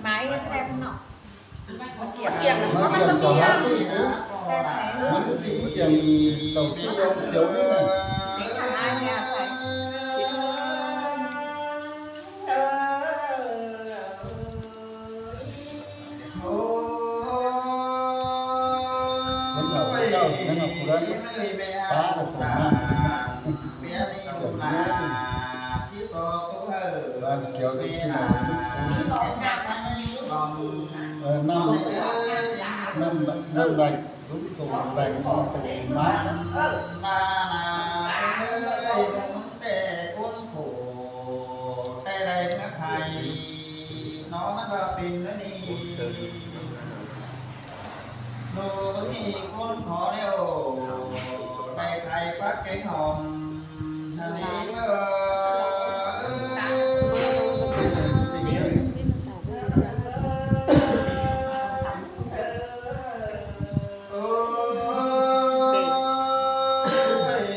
ໝາຍເຮັດແຈ່ມເນາະ ມັນກຽມ ມັນກຽມ ມັນກຽມ ເຈົ້າຊື້ຂຽວນີ້ນະ ເດັກທາງອ້າຍເມຍໃຜ ເຫັນເຂົາເຈົ້າຊິນັ້ນເນາະ ຜູ້ນັ້ນປາກະສົງນັ້ນ ເປັນຫຍັງ? ຮ້ານກຽວທີ່ກິນເອົາ ເອີ ນ້ຳ ນ້ຳ ນ້ຳໄດ້ ລຸງໂຕໄດ້ ນ້ຳໂຕມາ ມານາເອີຍ ແຕ່ຄົນໂຄ ແຕ່ໄດ້ເມືອໄທ ເນາະ ມັນວ່າເປັນແນວນີ້ ໂດຍຄົນຂໍແລ້ວ ໄດ້ໄຂ່ຟັກແກງຫອມ ທະເລເອີຍ ໂອ້ຍ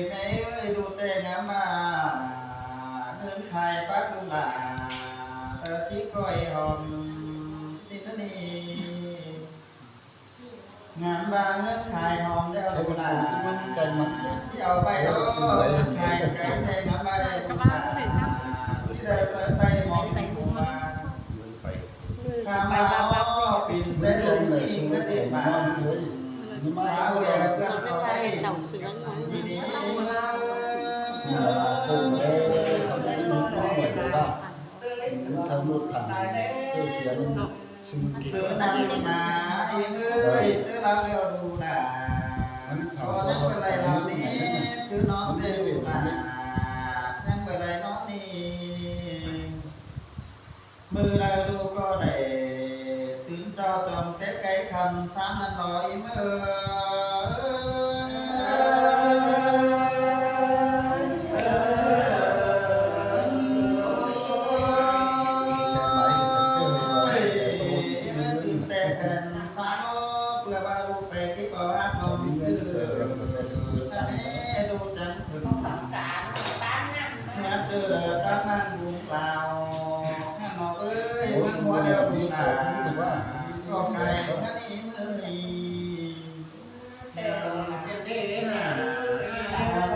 ແມ່ເອີຍ ດູແຕ່ງາມມາ ເງິນຂາຍຟັກລູກຫຼ້າ ເອີ ທີ່ກ້ອຍຫອມ ຊິນະນີ ງາມວ່າເງິນຂາຍຫອມແລ້ວລູກຫຼ້າ ຊິເອົາໄປດອກ ເງິນຂາຍໄກ່ແຕ່ງາມວ່າແລ້ວລູກຫຼ້າ ຊິໄດ້ໃສ່ໄຕ້ໝອນຜູ້ວ່າ ຂ້າມາເນາະ ເປັນແຕ່ລູກນີ້ເງິນເອກບາດ ສາວເອີຍ ເພື່ອນສອນໄດ້ ນີ້ເດ້ ເອີ ທາງລົດທາງເສຍ ຊື່ ເຈີນາງນາເອີຍ ເຈີລາວແລ້ວດູນາ ມັນເຖົ້າ ກໍຍັງບໍ່ໄດ້ລາວນີ້ ເຈີນ້ອງແຕ່ລູກຫຼ້າ ຍັງບໍ່ໄດ້ນອນນີ້ ມື້ໃດລູກກໍໄດ້ຕື່ນເຈົ້າຈອມແຕ່ໄກຄ່ຳ ຊານນັ້ນລອອີເມີ ແຕ່ແຕ່ນຊາໂນ ເພື່ອວ່າລູກໄປເກັບເອົາຮັກນ້ອງຊື່ ຊາເນດູຈັງຂຶ້ນ ເມື່ອເຈີຕາມັນບຸນກາວ ນ້ອງເອີຍ ເບິ່ງຫົວແລ້ວບຸນຕາ ກໍໄກເມື່ອນີ້ເມື່ອນີ້ ແຕ່ເຈົ້າເດ້ນະ ເມື່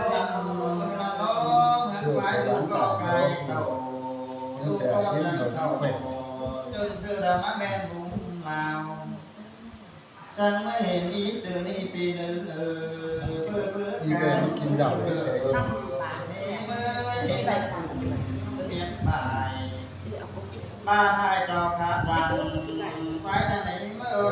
ອນັ້ນເນາະ ເມື່ອຄວາຍລູກກໍໄກເຕົາ ລູກກໍໄກເຕົາ ເຈີເທື່ອມາແມ່ນບຸນລາວ ຈັ່ງມາເຫັນອີເຈີນີ້ປີໜຶ່ງເອີ ເບີເບີ ອີເຈີນີ້ກິນເຫຼົ້າເລີຍ ນີ້ເບີເຫັນແບບປຽນໄປ ມາຖ່າຍເຈົ້າຂາດຫຼັງ ໄວ້ນະໄນເມີ ໂອ້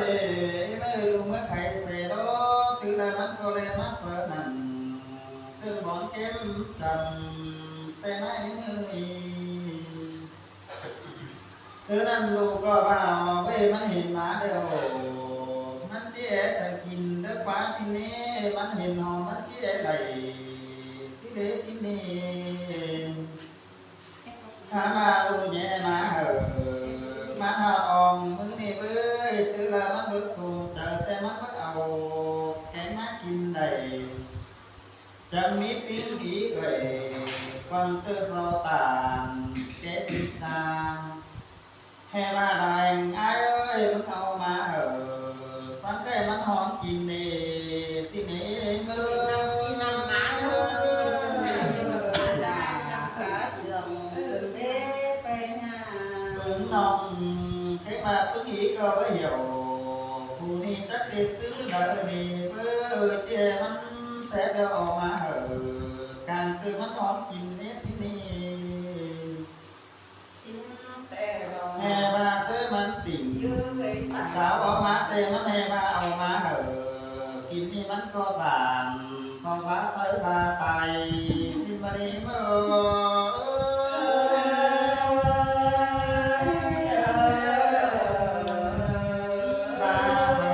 ຍ ເມີ ລູກເມືອໄຄເສໂດ ຖືແລມັນກໍແລ່ນມາ ເທື່ອນັ້ນ ເຖິງບ່ອນເກັມຈຳແຕ່ໃນມື້ນີ້ ເທື່ອນັ້ນລູກກໍວ່າ ເວີຍ ມັນເຫັນໝາແລ້ວ ມັນຈິແອະຈະກິນເດີກວ່າຊິເນ ມັນເຫັນຫອມ ມັນຈິແອະໄຫຼ ຊິເລຊິເນ ຫາມາລູແຍມາເຫີ ມາທາດອອງມື້ນີ້ເວີຍ ເຈີລະມັນເບິກສົມໃຈ ແຕ່ມັນເບິກເອົາແກງມາກິນໄດ້ ຈັ່ງມີປີ້ງອີເອີຍ ກວາງເຕີຊໍຕານແກະປິດຊາ ແຫ່ວ່າໄດ້ອ້າຍເອີຍ ມຶງເອົາມາເຫີ ສັງໄກ່ມັນຫອມກິນເນ ຊິເນເມີ ປຶງນ້ອງ ເທມາປຶງອີກກໍບໍ່ຫ່ຽວ ຜູ້ນີ້ຈັກເຮັດຊື່ໃດນີ້ເບີ ເຈມັນແຊບແລ້ວເອົາມາເຫີ ກາງຄືມັນຫອມກິນເນຊິນີ້ ແຫ່ວ່າເຈີມັນຕິ່ງ ດາວເອົາມາແຕ່ມັນແຫ່ວ່າເອົາມາເຫີ ກິນນີ້ມັນກໍຕານ ສອງລາໃສ່ລາຕາຍ ຊິມາດີເມີ ລາເບີ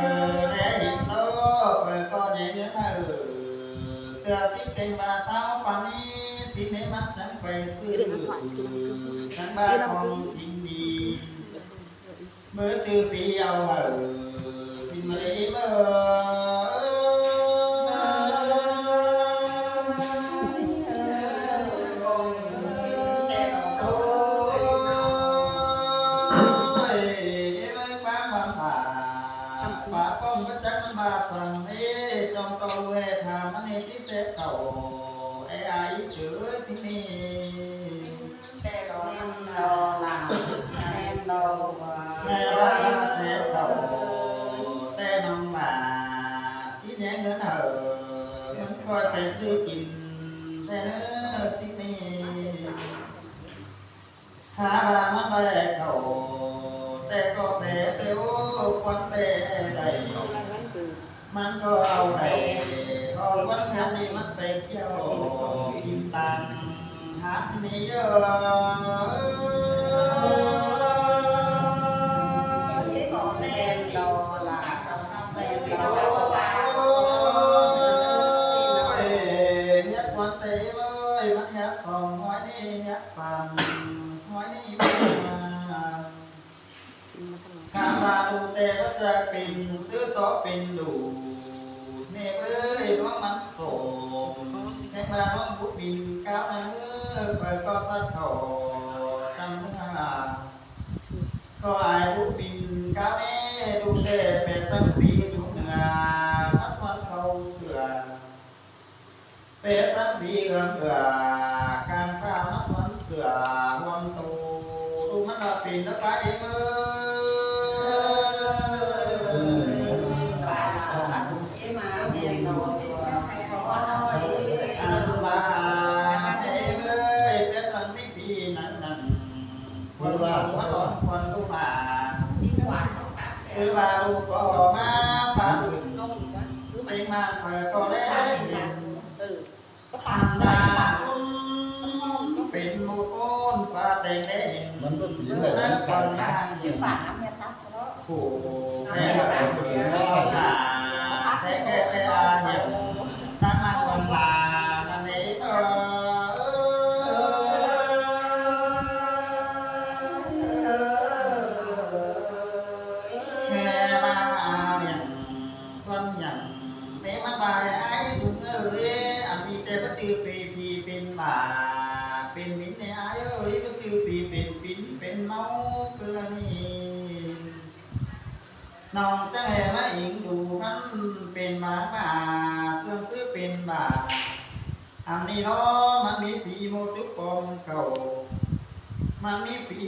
ແລຫີນໂຕ ເປີກໍໃຫຍ່ເງິນເຮີ ເທື່ອສິບເຕັງບາດຊາວປານນີ້ ຊິໃຫ້ມັນຈັ່ງໄປຊື້ ຈັ່ງບາດຂອງກິນດີ ຊື່ປີ້ເອົາເອີ ຊິມາລີເອີ ໂອ້ຍ ເອີຍ ຄວາມລຳບາກ ປາປ້ອງບໍ່ຈັກມັນວ່າສັງເດ ຈອມໂຕແລຖາມມະເນຕິເສດເຂົາ ເອອາອີເຈີຊິນີ ແຕ່ລອນອລາແມ່ນດອກວ່າ ແມ່ວ່າເສດເຂົາ ແຕ່ນ້ອງວ່າຊິແຍກເງິນເອົາ ເງິນຄ່ອຍໄປຊື້ກິນແຊເນີຊິນີ ຫາວ່າມັນໄດ້ເຂົ້າ ແຕ່ກໍແສເຊວຄວັນແຕ່ໄດ້ ມັນກໍເອົາໄດ້ ເອົາຄວັນງານນີ້ມັນໄປກ່ຽວກິນຕັງຫາຊິນີເອີ ແມ່ນດອກຫຼານ ແມ່ນດອກ ເຮັດຄວັນແຕ່ເອີຍ ມັນເຮັດສອງຮ້ອຍນີ້ ເຮັດສາມຮ້ອຍນີ້ມາ ຄາມວ່າດູແຕ່ວ່າຈະເປັນ ຊື້ຕໍ່ເປັນດູ ແມ່ເອີຍ ດວງມັນສົມ ແຕ່ວ່ານ້ອງບຸດບິນກ້າວນັ້ນເອີ ຂ້ອຍກໍສັດຂໍຈຳເມືອ ຂໍອ້າຍບຸດບິນກ້າວແດ່ ດູແຕ່ແປສັງປີຢູ່ເໜືອ ມາສວນເຂົ້າເສືອ ເປສັງປີເອື້ອງເອື້ອ ກາງຟ້າມາສວນເສືອຮ່ວມໂຕ ດູມັນວ່າເປັນລະປາເອເມີ ເອມາແມ່ນອນ ອັນວ່າເອເມີ ເປສັງມີປີນັ້ນນັ້ນ ຄວັນມາລອນຄວັນລູກມາ ຄືວ່າລູກກໍມາຝາກ ເປັນມາເຂົາກໍແລເຫັນ ອັນດາຄຸນເປັນໝູ່ໂກນຟ້າແຕ່ງແດງ ມັນບໍ່ປີນໄດ້ ໃນຕອນນັ້ນ ຜູ້ແມ່ນເປັນເປັນວ່າ ແທ້ແທ້ອາຫຽງ ນາງມາເມືອງລານັ້ນເອງເອີ ແຮມາອາຫຍັງ ສ່ວນຫຍັງ ແມ່ມັນວ່າໃຫ້ອ້າຍທຸກເອີຍ ອັນນີ້ແຕ່ບໍ່ຈື່ປີຜີເປັນໝາ ເປັນມິນແນ່ອ້າຍເອີຍ ບໍ່ຈື່ຜີເປັນປິ່ນເປັນເມົາຄືລະນີ້ ນ້ອງຈະໃຫ້ມາອີງດູ ມັນເປັນໝາ ໝາ ເຊື່ອງຊື່ເປັນໝາ ອັນນີ້ເນາະ ມັນມີຜີໂມຈຸປອມເກົ່າ ມັນມີຜີ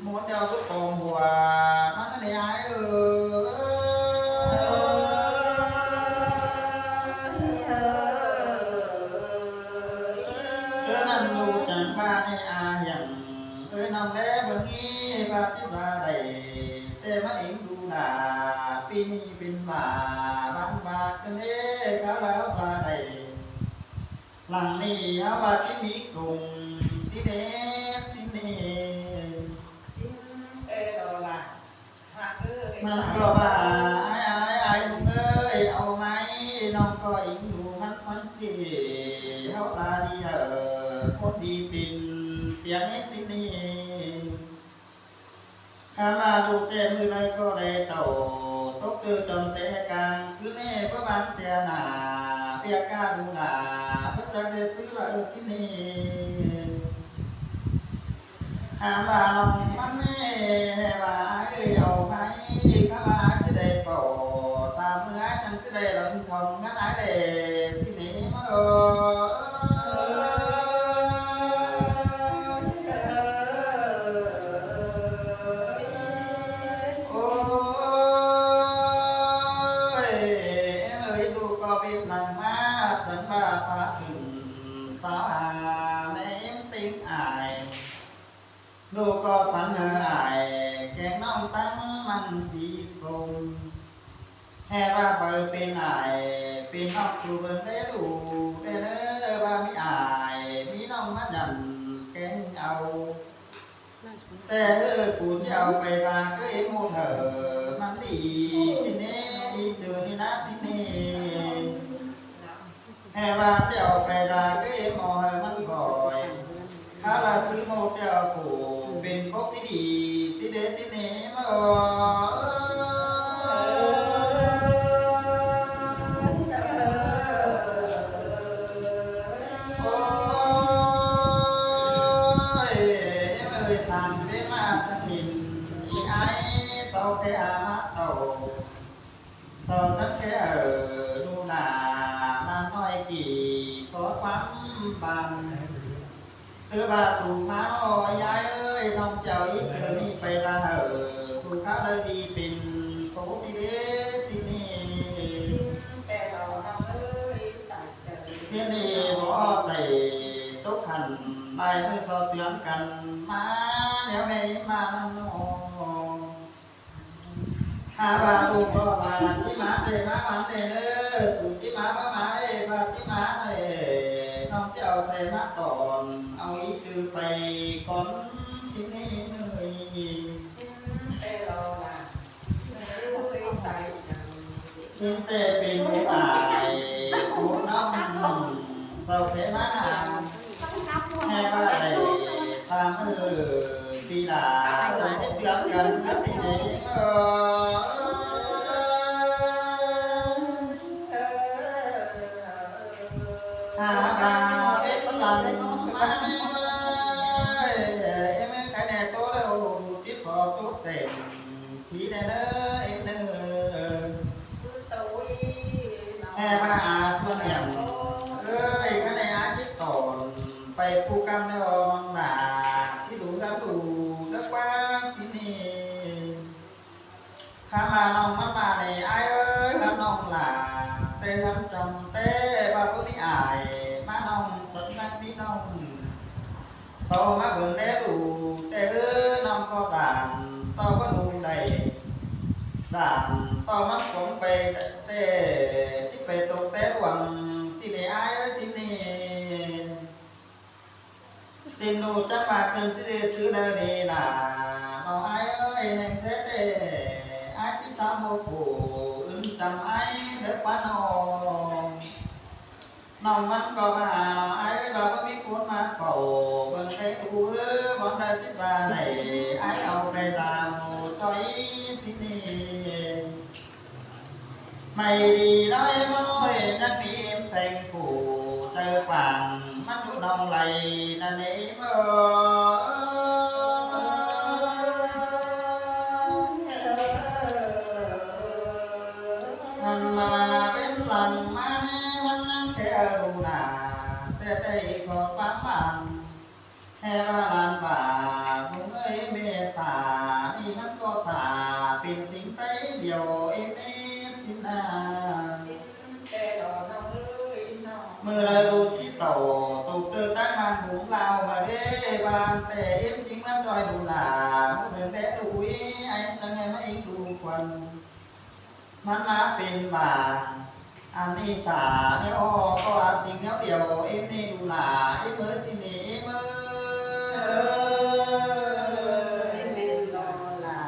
ໂມດຽວຈຸປອມຫົວ ມັນໄດ້ອາຍເອີຍ ເທື່ອນັ້ນຮູ້ຈັກວ່າໃນອາຫຍັງ ເອີຍນ້ອງແລເບິ່ງນີ້ວ່າຊິວ່າໄດ້ ແຕ່ມາເອງດູລາ ປີນີ້ເປັນວ່າ ບາງວ່າຂຶ້ນເດ້ ກະແລ້ວວ່າໄດ້ ຫຼັງນີ້ເຮົາວ່າຊິມີກົງ ຊິເນ ຊິເນ ມັນກໍວ່າ ອ້າຍ ອ້າຍ ອ້າຍລຸງເອີຍ ເອົາໄມ້ ນ້ອງກໍອີງດູມັນສັງເສ ເຮົາຕາດີເອີ ຄົນດີເປັນ ປຽງໃຫ້ຊິເນ ຄັນວ່າດູແຕ່ມື້ໃດກໍໄດ້ເຕົ້າ ຕົກເຈີຈອມແຕ່ກາງຄືແນ່ ບໍ່ບາງເສຍໜ້າ ປຽກກາດູໜ້າ ບໍ່ຈັກໄດ້ຊື້ລະເອີຊິເນ ຫາວ່ານ້ອງມັນແນ່ ວ່າອ້າຍເອີຍເອົາໄມ້ ຄັນວ່າອ້າຍຈະໄດ້ເຝົ້າ ສາມມື້ອ້າຍຈັ່ງຈະໄດ້ລົງເຂົ້າເຮືອນອ້າຍແດ່ຊິເນ ເອີ. ໂອ້ຍ ເອີຍ ລູກກໍເປັນຫຼັງມາ ຈັ່ງວ່າຟ້າຂຶ້ນ ສາວຫາແມ່ເອັມຕິງອາຍ ລູກກໍສັ່ງໃຫ້ອ້າຍ ແກງນ້ອງຕັ້ງມັງສີສົ້ມ ແຮ່ວ່າເປີເປັນອ້າຍ ເປັນນ້ອງສູ່ເບິ່ງແດ່ລູກແດ່ເດີ ວ່າມີອ້າຍ ມີນ້ອງມາຫຍັນແກງເອົາ ແຕ່ເອີ ກູຈະເອົາໄປລາເອີຍໂມເທີ ມັນດີຊິເນ ອີເຈີນີ້ນາຊິເນ ແຮ່ວ່າຈະເອົາໄປລາເອີຍໂມເທີມັນຄອຍ ຄາລາຄືໂມເທີຜູ້ເປັນປົກທີ່ດີຊິ ເດຊິເນເອີຍ ໂອ້ຍ ເອີຍ ສາມເວມາຕະເຫັນ ອີອາຍເຊົາແຕ່ອາມາເຕົາ ເຊົາຈັກແຕ່ເອີ ໜູນາ ຫຼານນ້ອຍກີ້ ຂໍຄວາມບານ ຄືວ່າສູງມານ້ອຍຍາຍເອີຍ ນ້ອງເຈົ້າອີເຈີນີ້ໄປລະເອີ ສູ່ເຂົາໄດ້ດີເປັນໂສຊິເດຊິເນ ຊິເນບໍ່ໃສ່ຕົກຂັ້ນ ລາຍມືຊອດເຕືອນກັນ ມາແລ້ວແມ່ມານຳນ້ອງ ຫາວ່າລູກກໍວ່າຊິມາແຕ່ມາຫວານແດ່ເດີ ສູ່ຊິມາບໍ່ມາເດ້ ວ່າຊິມາແດ່ ນ້ອງຈະເອົາໃສ່ມາຕອນ ເອົາອີຈື່ໄປກ່ອນຊິເນເອີຍ ຊິເນແຕ່ເປັນຜູ້ອ້າຍຜູ້ນ້ອງ ເຊົາແຕ່ມາ ແຮງວ່າໄດ້ສາມມື້ປີລາ ຈົນຊິເຊື່ອມກັນເມື່ອຊິເນເອີຍ ຫາກາເວັນຫຼັງມານີ້ເອີຍ ເອັມກະແນໂຕແລ້ວ ຈິດສໍໂຕເຕັມ ທີ່ແນ່ເດີ ເອັມເດີ ແມ່ມາອາຊວນຫຍັງເອີຍ ກະໄດ້ອາຈິດຕອນ ໄປຜູ້ກຳແລ້ວນ້ອງຫຼ້າ ທີ່ດູກັນດູເດີກວ່າຊິເນ ຄຳວ່ານ້ອງມັນມານີ້ ອ້າຍເອີຍ ກັບນ້ອງຫຼ້າ ແຕ່ເຮືອນຈຳແຕ່ວ່າບໍ່ມີອ້າຍ ມານ້ອງສັນນັກມີນ້ອງ ເຊົາມາເບິ່ງແລລູກແຕ່ເອີ ນ້ອງກໍຢ້ານ ຕໍ່ວ່າລູກໄດ້ຢ້ານ ຕໍ່ມັນກົງໄປແຕ່ ທີ່ໄປຕົກແຕ່ລ່ວງ ຊິເນອ້າຍເອີຍ ຊິເນ ຊິນຮູ້ຈັກວ່າເກີນຊິເດຊື່ເດີເດລາ ນ້ອງອ້າຍເອີຍ ແນງແຊແຕ່ ອ້າຍທີ່ສາມໂມໂກ ອື່ນຈຳອ້າຍເດີກວ່ານ້ອງ ນ້ອງມັນກໍມາເນາະ ອ້າຍເອີຍ ວ່າບໍ່ມີຄົນມາເຝົ້າເບິ່ງໃສ່ຕູ້ເອີ ບ່ອນໃດຈິດວ່າໄດ້ ອ້າຍເອົາໄປຕາມໂຕຈ່ອຍຊິເນ ໄມ່ດີນ້ອຍໂມຍ ນັກມີເອັມແຝງຜູ້ ເຈີປານມັນດຸນ້ອງໄຫຼນັ້ນເອງເອີ. ມັນມາເປັນຫຼັງມາແນ່ ມັນຍັງແຄ່ຮູ້ໜ້າ ແຕ່ແຕ່ອີກຂໍ້ຄວາມບ້ານ ແຮ່ວ່າຫຼານບ້ານ ເອີຍເມສາ ນີ້ມັນກໍສາ ເປັນສິ່ງໄຕດຽວເອເມຊິນນາ ຊິນແຕ່ລອນ້ອງເອີຍນ້ອງ ມື້ລະລູກທີ່ເຕົາ ຕົກເຕີຕາຍມາບຸງລາວມາເດ້ ບ້ານແຕ່ເອັມຈິງມາຈ່ອຍດູຫຼ້າ ມື້ເບິ່ງແດ່ດູອຸຍ ໄອ້ຈັງໃຫ້ມາເອັງດູຄວັນ ມັນມາເປັນວ່າ ອັນນີ້ສາແນວອອກ ກໍວ່າສິ່ງແນວດຽວ ເອັມນີ້ດູຫຼ້າ ເອັມເອີຍຊິນີ້ ເອັມເອີຍ ເອີຍ ແມ່ນບໍ່ຫຼ້າ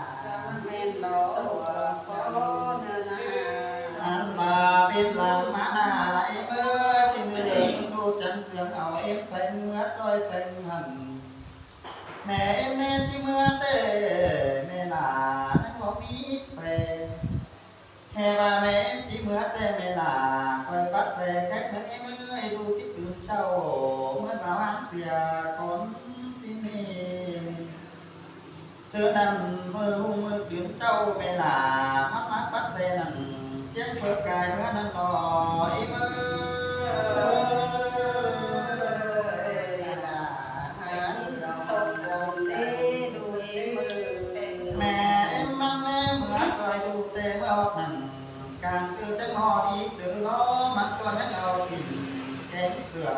ແມ່ນບໍ່ ກໍເນີນຫາ ອັນວ່າເປັນຫຼັງມາໜ້າ ເອັມເອີຍຊິນີ້ ດູຈັນເຕືອງເອົາ ເອັມແຟງເມືອຈ່ອຍແຟງຫັ້ນ ແມ່ເອັມແມ່ຈິເມືອແຕ່ ແມ່ຫຼ້າຍັງບໍ່ມີແສ ແຮ່ວ່າແມ່ເອັມຈິເມືອແຕ່ແມ່ຫຼ້າ ຂ້ອຍປັດແສແຂກເດີເອັມເອີຍ ດູຈິຕື່ນເຈົ້າ ເມື່ອສາວຫາງເສຍກ່ອນຊິເມ ເທື່ອນັ້ນມື້ຮຸ່ງມື້ຕື່ນເຈົ້າແມ່ຫຼ້າ ມັນມາປັດແສນັ້ນ ຈຽງເປີດກາຍເມືອນັ້ນລອເອັມເອີຍ ແມ່ເອັມມັນແລເມືອຈ່ອຍດູແຕ່ເມືອຮອດນັ້ນ ກາງຄືຈັ່ງຮອດອີເຈີລອ ມັນກໍຍັງເອົາສິ້ນແກງເສືອ